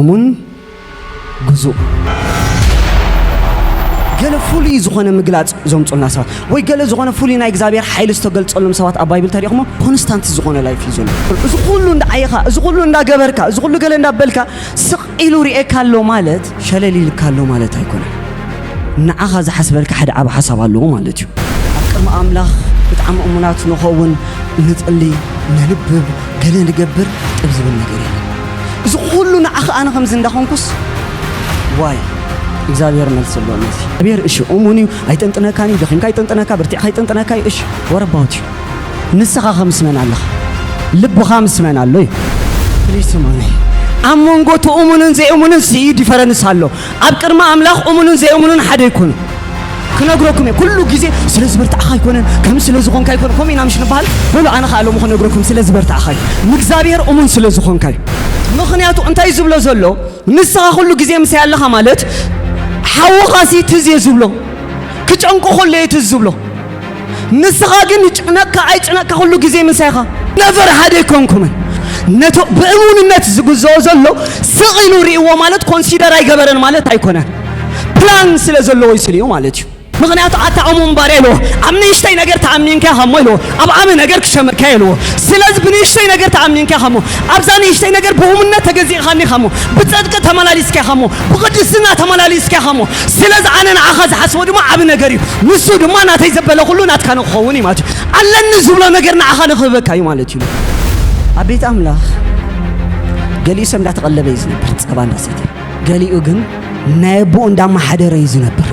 እሙን ግዙእ። ገለ ፍሉይ ዝኾነ ምግላጽ ዘምጹልና ሰባት ወይ ገለ ዝኾነ ፍሉይ ናይ እግዚኣብሔር ሓይሊ ዝተገልጸሎም ሰባት ኣብ ባይብል ተሪእኹሞ ኮንስታንት ዝኾነ ላይፍ እዩ ዘሎ። እዚ ኩሉ እንዳዓየኻ፣ እዚ ኩሉ እንዳገበርካ፣ እዚ ኩሉ ገለ እንዳበልካ ስቕ ኢሉ ርእየካ ኣሎ ማለት ሸለል ኢልካ ኣሎ ማለት ኣይኮነን። ንዓኻ ዝሓስበልካ ሓደ ዓቢ ሓሳብ ኣለዎ ማለት እዩ። ኣብ ቅድሚ ኣምላኽ ብጣዕሚ እሙናት ንኸውን፣ ንጽሊ፣ ነንብብ፣ ገለ ንገብር፣ ጥብ ዝብል ነገር የለን። እዚ ኩሉ ንዓኻ ኣነ ከምዚ እንዳኾንኩስ ዋይ እግዚኣብሔር መልሲ ኣለዎ። ነዚ እግዚኣብሔር እሺ እሙን እዩ፣ ኣይጠንጥነካን እዩ፣ ደኺምካ ኣይጠንጥነካ፣ በርቲዕካ ኣይጠንጥነካ እዩ። እሺ ወረባውት እዩ። ንስኻ ከምስመን ኣለኻ፣ ልብኻ ምስመን ኣሎ እዩ። ፕሊስ እመኑ። ኣብ መንጎ እቲ እሙንን ዘይእሙንን ስኢ ዲፈረንስ ኣሎ። ኣብ ቅድሚ ኣምላኽ እሙንን ዘይእሙንን ሓደ ይኮኑ። ክነግረኩም እየ ኩሉ ግዜ፣ ስለ ዝበርታዕኻ ኣይኮነን፣ ከም ስለ ዝኾንካ ኣይኮነን። ከምኡ ኢና ምሽ ንበሃል። በሉ ኣነ ኸኣ ሎሚ ክነግረኩም፣ ስለ ዝበርታዕኻ እዩ። ንእግዚኣብሔር እሙን ስለ ዝኾንካ እዩ። ምኽንያቱ እንታይ ዝብሎ ዘሎ፣ ንስኻ ኩሉ ግዜ ምሳይ ኣለኻ ማለት ሓውኻሲ ትዝ እየ ዝብሎ፣ ክጨንቆ ከሎ እየ ትዝ ዝብሎ። ንስኻ ግን ይጭነካ ኣይጭነካ ኩሉ ግዜ ምሳይኻ። ነቨር ሓደ ኣይኮንኩምን። ነቶ ብእሙንነት ዝግዝኦ ዘሎ ስቕ ኢሉ ርእይዎ ማለት ኮንሲደር ኣይገበረን ማለት ኣይኮነን። ፕላን ስለ ዘለዎ እዩ ስልዩ ማለት እዩ። ምኽንያቱ ኣታ እሙን ባርያ ኢልዎ፣ ኣብ ንእሽተይ ነገር ተኣሚንካ ኢኻ እሞ ኢልዎ፣ ኣብ ዓቢ ነገር ክሸመካ ኢልዎ። ስለዚ ብንእሽተይ ነገር ተኣሚንካ ኢኻ እሞ፣ ኣብዛ ንእሽተይ ነገር ብእሙንነት ተገዚእኻኒ ኢኻ እሞ፣ ብጽድቂ ተመላሊስካ ኢኻ እሞ፣ ብቕድስና ተመላሊስካ ኢኻ እሞ፣ ስለዚ ኣነ ንዓኻ ዝሓስቦ ድማ ዓቢ ነገር እዩ። ንሱ ድማ ናተይ ዘበለ ኩሉ ናትካ ንክኸውን እዩ ማለት እዩ። ኣለኒ ዝብሎ ነገር ንዓኻ ንክህበካ እዩ ማለት እዩ። ኣብ ቤት ኣምላኽ ገሊኡ ሰብ እንዳተቐለበ እዩ ዝነብር፣ ጸባ እንዳሰተ። ገሊኡ ግን ናይ ኣቦኡ እንዳመሓደረ እዩ ዝነብር።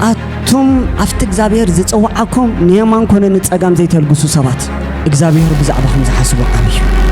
ኣቱም ኣብቲ እግዚኣብሔር ዝጸውዓኩም ንየማን ኮነ ንጸጋም ዘይተልግሱ ሰባት፣ እግዚኣብሔር ብዛዕባኹም ዝሓስቦ ዓቢ እዩ።